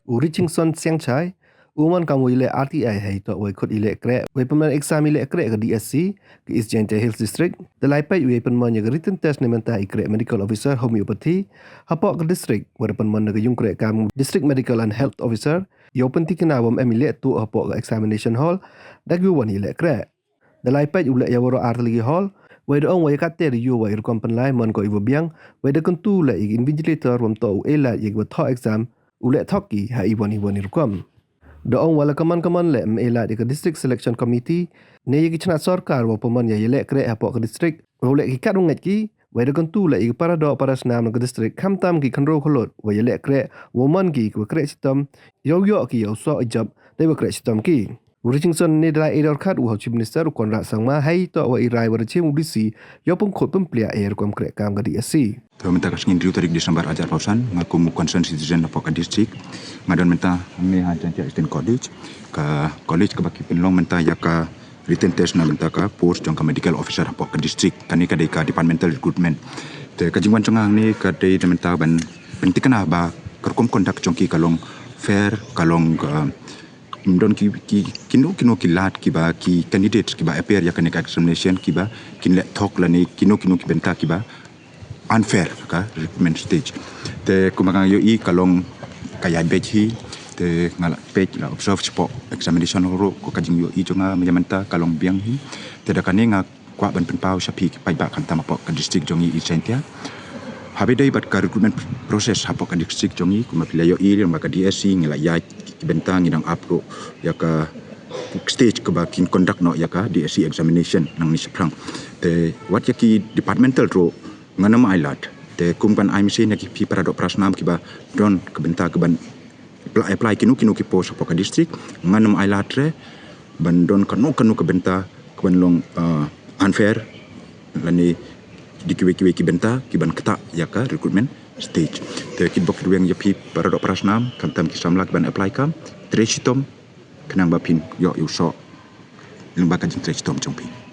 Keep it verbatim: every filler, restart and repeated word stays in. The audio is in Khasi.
U Richingson Siangshai u mon kam u ïaleh R T I hei toh wei khut ïaleh kreh wei pynmon exam ïaleh kreh ka D S C ka East Jaintia Hills District. Da lai peit u ïa pynmon ïa ka written test ne mynta i kreh medical officer homeopathy hapoh ka district, wei da pynmon na ka yung kreh kam District Medical and Health Officer ïa u pyntikna wam em ïaleh tuh hapoh ka examination hall da ki wan ïaleh kreh. Da lai peit u leh ïa waroh ar tylli ki hall, wei da ong wei ïa katte ïa u wei rukom pynlai mon ko i wa biang, wei da kyntu leh ïa ki invigilator wam toh u e lad ïa ki wa thoh exam u leh thok ki ha i wan i wan i rukom. Da ong wa la kaman kaman leh em e lad ïa ka District Selection Committee ne ïa ki chnat sorkar wa pynmon ïa ïaleh kreh hapoh ka district, wa u leh ki kat u ngeit ki, wei da kyntu leh ïa ki para doh para snam na ka district khamtam ki khynroo khyllood wa ïaleh kreh, wa mon ki ki wa kreh chitom, ïa u ïoh ki ïa u soh i jop dei wa kreh chitom ki. U Richingson ne da lai e dor khat u ha u Chief Minister u Conrad Sangma hei toh wa i rai wa da chim u D C ïa u pynkhot pynpliah ïa rukom kreh kam ka D S C. To mynta ka sngi hynriew tarik December hajar arphew san, nga kum u concerned citizen hapoh ka district nga don mynta hangne ha Jaintia Eastern College, ka college kaba ki pynlong mynta ïa ka written test na mynta ka post jong ka medical officer hapoh ka district. Kane ka dei ka departmental recruitment. Te ka jingwan jong nga hangne ka dei na mynta ban pyntikna ba ka rukom conduct jong ki ka long fair, ka long ka, ym don ki, ki, kino kino ki lad kiba ki candidate kiba appear ïa kane ka examination kiba kin leh thok lane kino kino ki bynta kiba unfair ka recruitment stage. Te kumba nga ïohi ka long ka ïaid beit hi, te nga la peit la observe shapoh examination hall ruh, ko ka jingïohi jong nga mynta ka long biang hi. Te da kane nga kwah ban pynpaw sha phi ki paidbah khamtam hapoh ka district jong ngi East Jaintia. Haba ïadei bad ka recruitment process hapoh ka district jong ngi, kumba phi la ïohi lyngba ka D S C ngi la ïaid ki bynta, ngi dang ap ruh ïa ka stage kaba kin conduct noh ïa ka D S C examination nangne shaphrang. Te wat ïa ki departmental ruh ngan ym ailad. Te kum ban ai mynsiem ïa ki phi para doh para snam kiba don ka bynta kaban apply, apply kino kino ki post hapoh ka district, ngan ym ailad re ban don kano kano ka bynta kaban long, ah, unfair lane dei kiwei kiwei ki bynta kiban ktah ïa ka recruitment stage. Te ki bok ki rwiang ïa phi para doh para snam khamtam ki samla kiban apply kam, trei shitom khnang ba phin ïoh ïa u soh lyngba ka jingtrei shitom jong phi.